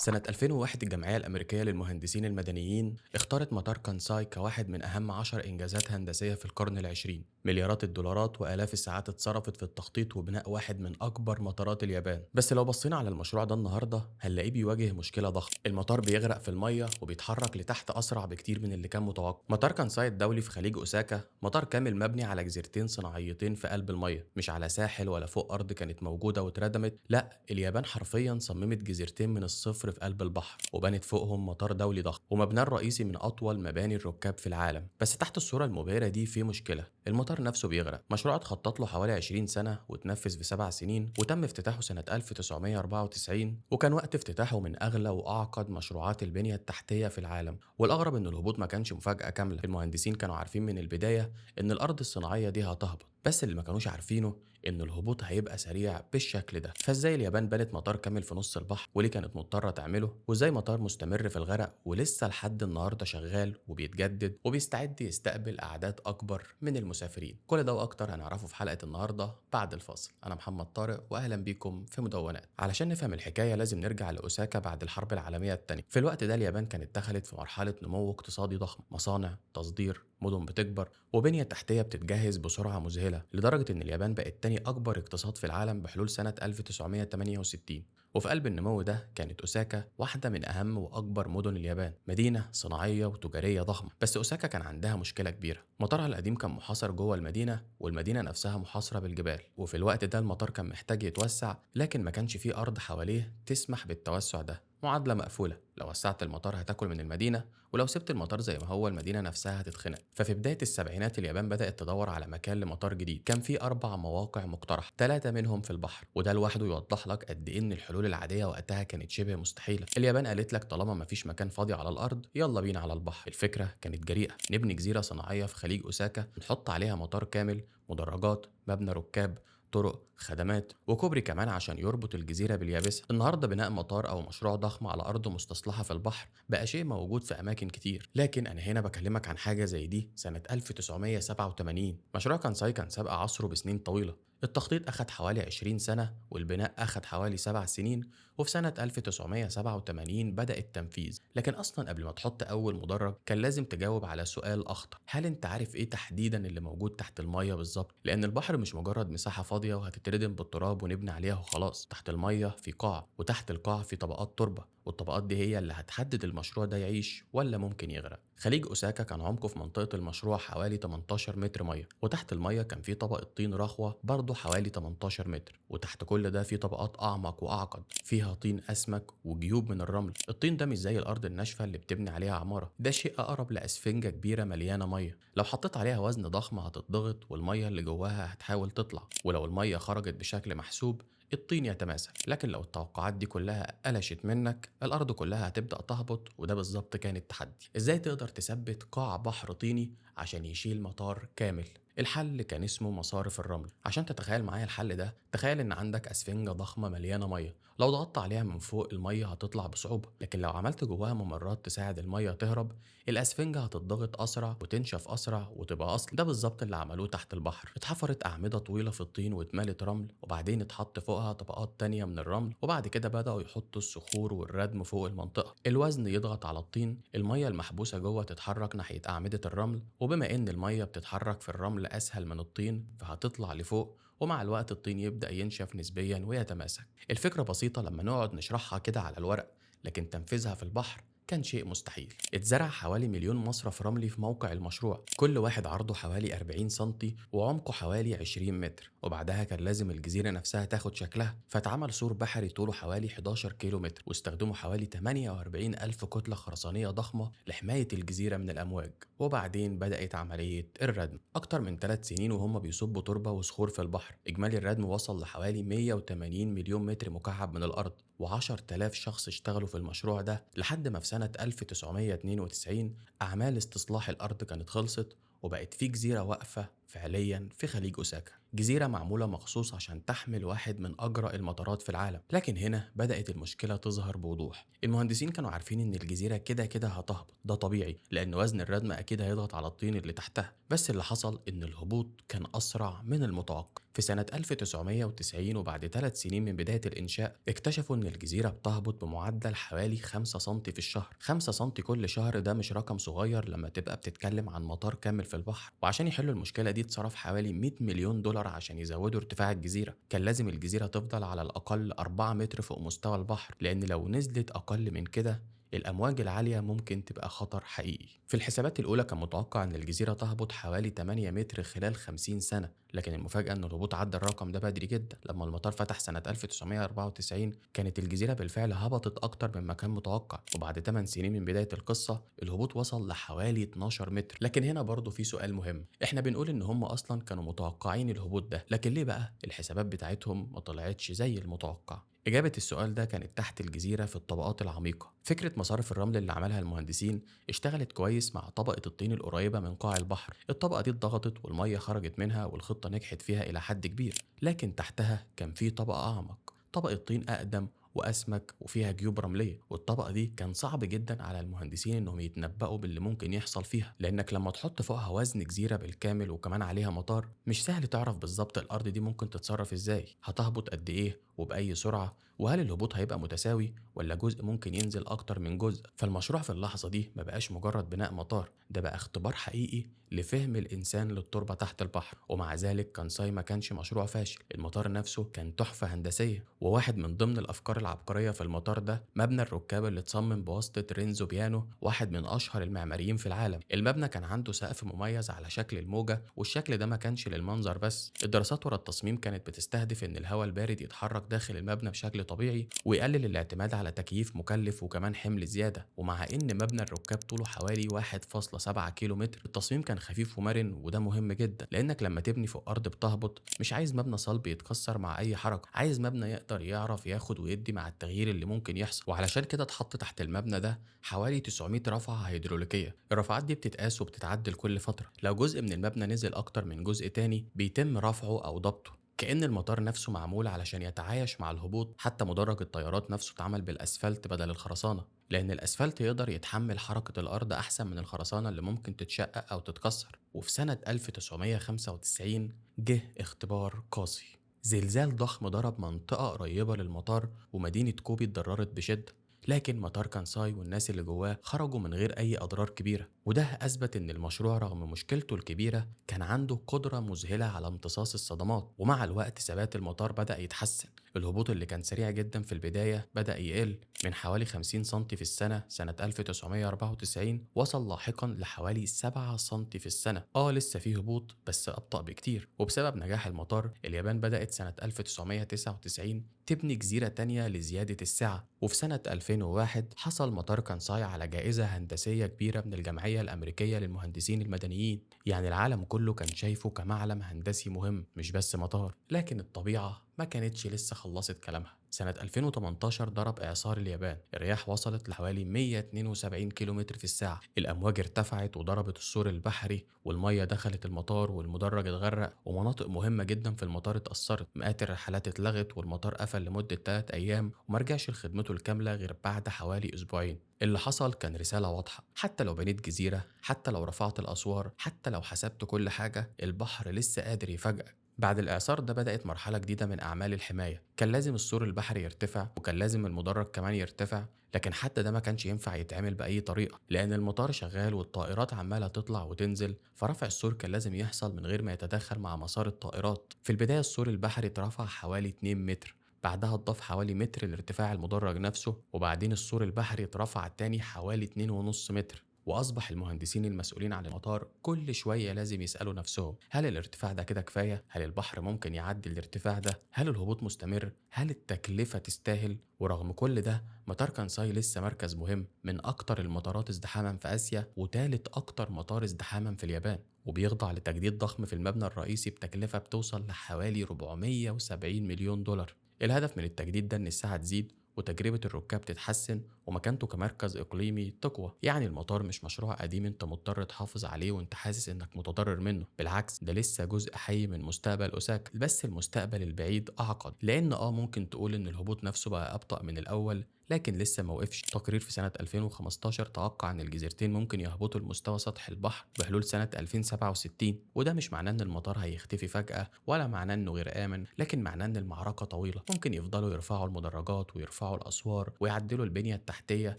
سنة 2001 الجمعية الأمريكية للمهندسين المدنيين اختارت مطار كانساي كواحد من أهم 10 إنجازات هندسية في القرن العشرين. مليارات الدولارات وآلاف الساعات اتصرفت في التخطيط وبناء واحد من أكبر مطارات اليابان. بس لو بصينا على المشروع ده النهاردة هنلاقيه بيواجه مشكلة ضخمة. المطار بيغرق في المية وبيتحرك لتحت أسرع بكتير من اللي كان متوقع. مطار كانساي الدولي في خليج أوساكا مطار كامل مبني على جزيرتين صناعيتين في قلب المية، مش على ساحل ولا فوق أرض كانت موجودة واتردمت. لا، اليابان حرفيا صممت جزيرتين من الصفر في قلب البحر وبنت فوقهم مطار دولي ضخم، ومبناه الرئيسي من أطول مباني الركاب في العالم. بس تحت الصورة المبهرة دي في مشكلة، المطار نفسه بيغرق. مشروع اتخطط له حوالي 20 سنة واتنفذ في 7 سنين وتم افتتاحه سنة 1994، وكان وقت افتتاحه من أغلى وأعقد مشروعات البنية التحتية في العالم. والأغرب إن الهبوط ما كانش مفاجأة كاملة، المهندسين كانوا عارفين من البداية إن الأرض الصناعية دي هتهبط، بس اللي ما كانوش عارفينه إن الهبوط هيبقى سريع بالشكل ده. فإزاي اليابان بنت مطار كامل في نص البحر وليه كانت مضطرة تعمله؟ وإزاي مطار مستمر في الغرق ولسه لحد النهاردة شغال وبيتجدد وبيستعد يستقبل أعداد أكبر من المسافرين؟ كل ده وأكتر هنعرفه في حلقة النهاردة بعد الفاصل. أنا محمد طارق وأهلا بيكم في مدونات. علشان نفهم الحكاية لازم نرجع لأوساكا بعد الحرب العالمية الثانية. في الوقت ده اليابان كانت دخلت في مرحلة نمو اقتصادي ضخم، مصانع، تصدير، مدن بتكبر، وبنية تحتية بتتجهز بسرعة مذهلة، لدرجة إن اليابان بقت تاني أكبر اقتصاد في العالم بحلول سنة 1968. وفي قلب النمو ده كانت أوساكا واحدة من أهم وأكبر مدن اليابان، مدينة صناعية وتجارية ضخمة. بس أوساكا كان عندها مشكلة كبيرة، مطارها القديم كان محاصر جوه المدينة، والمدينة نفسها محاصرة بالجبال. وفي الوقت ده المطار كان محتاج يتوسع، لكن ما كانش فيه أرض حواليه تسمح بالتوسع ده. معادلة مقفولة، لو وسعت المطار هتاكل من المدينة، ولو سبت المطار زي ما هو المدينة نفسها هتتخنق. ففي بداية السبعينات اليابان بدأت تدور على مكان لمطار جديد. كان في 4 مواقع مقترحة، 3 منهم في البحر، وده لوحده يوضح لك قد إيه إن الحلول العادية وقتها كانت شبه مستحيلة. اليابان قالت لك طالما مفيش مكان فاضي على الأرض يلا بينا على البحر. الفكرة كانت جريئة، نبني جزيرة صناعية في خليج أوساكا، نحط عليها مطار كامل، مدرجات، مبنى ركاب، طرق، خدمات، وكوبري كمان عشان يربط الجزيرة باليابسة. النهاردة بناء مطار أو مشروع ضخم على أرض مستصلحة في البحر بقى شيء موجود في أماكن كتير، لكن أنا هنا بكلمك عن حاجة زي دي سنة 1987. مشروع كانساي كان سابق عصره بسنين طويلة. التخطيط أخد حوالي 20 سنة والبناء أخد حوالي 7 سنين، وفي سنة 1987 بدأ التنفيذ. لكن أصلا قبل ما تحط أول مدرج كان لازم تجاوب على سؤال أخطر، هل أنت عارف إيه تحديدا اللي موجود تحت المية بالظبط؟ لأن البحر مش مجرد مساحة فاضية وهتتردم بالتراب ونبني عليها وخلاص. تحت المية في قاع، وتحت القاع في طبقات تربة، والطبقات دي هي اللي هتحدد المشروع ده يعيش ولا ممكن يغرق. خليج أوساكا كان عمقه في منطقة المشروع حوالي 18 متر مية، وتحت المية كان في طبقة طين رخوة برضه حوالي 18 متر، وتحت كل ده في طبقات أعمق وأعقد فيها طين أسمك وجيوب من الرمل. الطين ده مش زي الأرض الناشفة اللي بتبني عليها عمارة، ده شيء أقرب لأسفنجة كبيرة مليانة مية. لو حطيت عليها وزن ضخم هتتضغط والمية اللي جواها هتحاول تطلع، ولو المية خرجت بشكل محسوب الطين يتماسك. لكن لو التوقعات دي كلها قلشت منك الأرض كلها هتبدأ تهبط، وده بالظبط كان التحدي. إزاي تقدر تثبت قاع بحر طيني عشان يشيل مطار كامل؟ الحل كان اسمه مصارف الرمل. عشان تتخيل معايا الحل ده، تخيل ان عندك اسفنجة ضخمة مليانة مية، لو ضغطت عليها من فوق المية هتطلع بصعوبة، لكن لو عملت جواها ممرات تساعد المية تهرب الاسفنجة هتتضغط اسرع وتنشف اسرع وتبقى اصل. ده بالظبط اللي عملوه تحت البحر. اتحفرت اعمدة طويلة في الطين واتملت رمل، وبعدين اتحط فوقها طبقات تانية من الرمل، وبعد كده بدأوا يحطوا الصخور والردم فوق المنطقة. الوزن يضغط على الطين، المية المحبوسة جوه تتحرك ناحية اعمدة الرمل، وبما ان المية بتتحرك في الرمل أسهل من الطين فهتطلع لفوق، ومع الوقت الطين يبدأ ينشف نسبيا ويتماسك. الفكرة بسيطة لما نقعد نشرحها كده على الورق، لكن تنفيذها في البحر كان شيء مستحيل. اتزرع حوالي 1,000,000 مصرف رملي في موقع المشروع، كل واحد عرضه حوالي 40 سنتي وعمقه حوالي 20 متر. وبعدها كان لازم الجزيرة نفسها تاخد شكلها، فاتعمل سور بحري طوله حوالي 11 كيلو متر، واستخدموا حوالي 48 ألف كتلة خرسانية ضخمة لحماية الجزيرة من الأمواج. وبعدين بدأت عملية الردم. أكتر من 3 سنين وهم بيصبوا تربة وصخور في البحر. إجمالي الردم وصل لحوالي 180 مليون متر مكعب من الأرض، و10,000 شخص اشتغلوا في المشروع ده، لحد ما في سنة 1992 أعمال استصلاح الأرض كانت خلصت وبقت في جزيرة واقفة فعليا في خليج أوساكا. جزيرة معمولة مخصوص عشان تحمل واحد من أجرأ المطارات في العالم. لكن هنا بدأت المشكلة تظهر بوضوح. المهندسين كانوا عارفين إن الجزيرة كده كده هتهبط، ده طبيعي لأن وزن الردم أكيد هيضغط على الطين اللي تحتها، بس اللي حصل إن الهبوط كان أسرع من المتوقع. في سنة 1990 وبعد 3 سنين من بداية الإنشاء اكتشفوا إن الجزيرة بتهبط بمعدل حوالي 5 سم في الشهر. 5 سم كل شهر ده مش رقم صغير لما تبقى بتتكلم عن مطار كامل في البحر. وعشان يحلوا المشكلة دي اتصرف حوالي 100 مليون دولار عشان يزودوا ارتفاع الجزيرة. كان لازم الجزيرة تفضل على الأقل 4 متر فوق مستوى البحر، لأن لو نزلت أقل من كده الأمواج العالية ممكن تبقى خطر حقيقي. في الحسابات الأولى كان متوقع أن الجزيرة تهبط حوالي 8 متر خلال 50 سنة، لكن المفاجأة أن الهبوط عدى الرقم ده بدري جدا. لما المطار فتح سنة 1994 كانت الجزيرة بالفعل هبطت أكتر مما كان متوقع، وبعد 8 سنين من بداية القصة الهبوط وصل لحوالي 12 متر. لكن هنا برضه في سؤال مهم، احنا بنقول إن هم أصلا كانوا متوقعين الهبوط ده، لكن ليه بقى الحسابات بتاعتهم ما طلعتش زي المتوقع؟ إجابة السؤال ده كانت تحت الجزيرة في الطبقات العميقة. فكرة مصارف الرمل اللي عملها المهندسين اشتغلت كويس مع طبقة الطين القريبة من قاع البحر. الطبقة دي اتضغطت والمية خرجت منها والخطة نجحت فيها إلى حد كبير، لكن تحتها كان في طبقة أعمق، طبقة طين أقدم وأسمك وفيها جيوب رملية، والطبقة دي كان صعب جدا على المهندسين إنهم يتنبأوا باللي ممكن يحصل فيها، لأنك لما تحط فوقها وزن جزيرة بالكامل وكمان عليها مطار مش سهل تعرف بالظبط الأرض دي ممكن تتصرف إزاي، هتهبط قد إيه وبأي سرعة، وهل الهبوط هيبقى متساوي ولا جزء ممكن ينزل أكتر من جزء. فالمشروع في اللحظة دي ما بقاش مجرد بناء مطار، ده بقى اختبار حقيقي لفهم الإنسان للتربة تحت البحر. ومع ذلك كانساي ما كانش مشروع فاشل، المطار نفسه كان تحفة هندسية، وواحد من ضمن الأفكار العبقرية في المطار ده مبنى الركاب اللي اتصمم بواسطة رينزو بيانو، واحد من أشهر المعماريين في العالم. المبنى كان عنده سقف مميز على شكل الموجة، والشكل ده ما كانش للمنظر بس، الدراسات ورا التصميم كانت بتستهدف إن الهواء البارد يتحرك داخل المبنى بشكل طبيعي ويقلل الاعتماد على تكييف مكلف وكمان حمل زيادة. ومع إن مبنى الركاب طوله حوالي 1.7 كيلو متر، التصميم كان خفيف ومرن، وده مهم جدا لأنك لما تبني فوق أرض بتهبط مش عايز مبنى صلب يتكسر مع أي حركة، عايز مبنى يقدر يعرف ياخد ويدي مع التغيير اللي ممكن يحصل. وعلشان كده اتحط تحت المبنى ده حوالي 900 رافعة هيدروليكية. الرافعات دي بتتقاس وبتتعدل كل فترة، لو جزء من المبنى نزل أكتر من جزء تاني بيتم رفعه أو ضبطه، كأن المطار نفسه معمول علشان يتعايش مع الهبوط. حتى مدرج الطيارات نفسه اتعمل بالأسفلت بدل الخرسانة، لأن الأسفلت يقدر يتحمل حركة الأرض أحسن من الخرسانة اللي ممكن تتشقق أو تتكسر. وفي سنة 1995 جه اختبار قاسي، زلزال ضخم ضرب منطقة قريبة للمطار ومدينة كوبي اتضررت بشدة، لكن مطار كانساي والناس اللي جواه خرجوا من غير أي أضرار كبيرة. وده أثبت إن المشروع رغم مشكلته الكبيرة كان عنده قدرة مذهلة على امتصاص الصدمات. ومع الوقت ثبات المطار بدأ يتحسن، الهبوط اللي كان سريع جدا في البداية بدأ يقل من حوالي 50 سم في السنة سنة 1994 وصل لاحقا لحوالي 7 سم في السنة. لسه فيه هبوط بس أبطأ بكتير. وبسبب نجاح المطار اليابان بدأت سنة 1999 تبني جزيرة تانية لزيادة السعة. وفي سنة 2001 حصل مطار كانساي على جائزة هندسية كبيرة من الجمعية الأمريكية للمهندسين المدنيين، يعني العالم كله كان شايفه كمعلم هندسي مهم مش بس مطار. لكن الطبيعة ما كانتش لسه خلصت كلامها. سنة 2018 ضرب إعصار اليابان، الرياح وصلت لحوالي 172 كيلومتر في الساعة، الأمواج ارتفعت وضربت السور البحري، والمية دخلت المطار والمدرج اتغرق، ومناطق مهمة جدا في المطار اتأثرت، مئات الرحلات اتلغت، والمطار قفل لمدة 3 أيام ومرجعش لخدمته الكاملة غير بعد حوالي أسبوعين. اللي حصل كان رسالة واضحة، حتى لو بنيت جزيرة، حتى لو رفعت الأسوار، حتى لو حسبت كل حاجة، البحر لسه قادر يفاجئك. بعد الإعصار ده بدأت مرحلة جديدة من أعمال الحماية، كان لازم السور البحري يرتفع وكان لازم المدرج كمان يرتفع، لكن حتى ده ما كانش ينفع يتعمل بأي طريقة لأن المطار شغال والطائرات عمالة تطلع وتنزل، فرفع السور كان لازم يحصل من غير ما يتدخل مع مسار الطائرات. في البداية السور البحري اترفع حوالي 2 متر، بعدها اتضاف حوالي متر لارتفاع المدرج نفسه، وبعدين السور البحري اترفع تاني حوالي 2.5 متر. وأصبح المهندسين المسؤولين عن المطار كل شوية لازم يسألوا نفسهم، هل الارتفاع ده كده كفاية؟ هل البحر ممكن يعدي الارتفاع ده؟ هل الهبوط مستمر؟ هل التكلفة تستاهل؟ ورغم كل ده مطار كانساي لسه مركز مهم، من أكتر المطارات ازدحاما في آسيا وتالت أكتر مطار ازدحاما في اليابان، وبيخضع لتجديد ضخم في المبنى الرئيسي بتكلفة بتوصل لحوالي 470 مليون دولار. الهدف من التجديد ده إن السعة تزيد وتجربة الركاب تتحسن، ومكانته كمركز إقليمي تقوى. يعني المطار مش مشروع قديم انت مضطر تحافظ عليه وانت حاسس انك متضرر منه، بالعكس ده لسه جزء حي من مستقبل أوساكا. بس المستقبل البعيد أعقد، لأن ممكن تقول ان الهبوط نفسه بقى أبطأ من الأول، لكن لسه ما وقفش. تقرير في سنة 2015 توقع ان الجزيرتين ممكن يهبطوا لمستوى سطح البحر بحلول سنة 2067، وده مش معناه ان المطار هيختفي فجأة ولا معناه انه غير آمن، لكن معناه ان المعركة طويلة. ممكن يفضلوا يرفعوا المدرجات ويرفعوا الأسوار ويعدلوا البنية التحتية،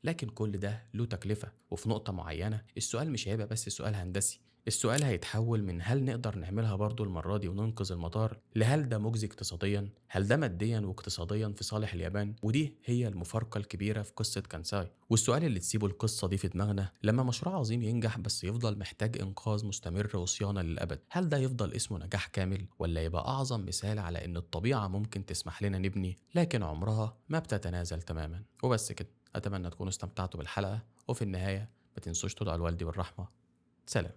لكن كل ده له تكلفة. وفي نقطة معينة السؤال مش هيبقى بس سؤال هندسي، السؤال هيتحول من هل نقدر نعملها برضو المرة دي وننقذ المطار، لهل ده مجزي اقتصاديا؟ هل ده ماديا واقتصاديا في صالح اليابان؟ ودي هي المفارقة الكبيرة في قصة كانساي. والسؤال اللي تسيبه القصة دي في دماغنا، لما مشروع عظيم ينجح بس يفضل محتاج إنقاذ مستمر وصيانة للأبد، هل ده يفضل اسمه نجاح كامل، ولا يبقى أعظم مثال على إن الطبيعة ممكن تسمح لنا نبني لكن عمرها ما بتتنازل تماما؟ وبس كده، أتمنى تكونوا استمتعتوا بالحلقة، وفي النهاية ما تنسوش تدعوا لوالدي بالرحمة. سلام.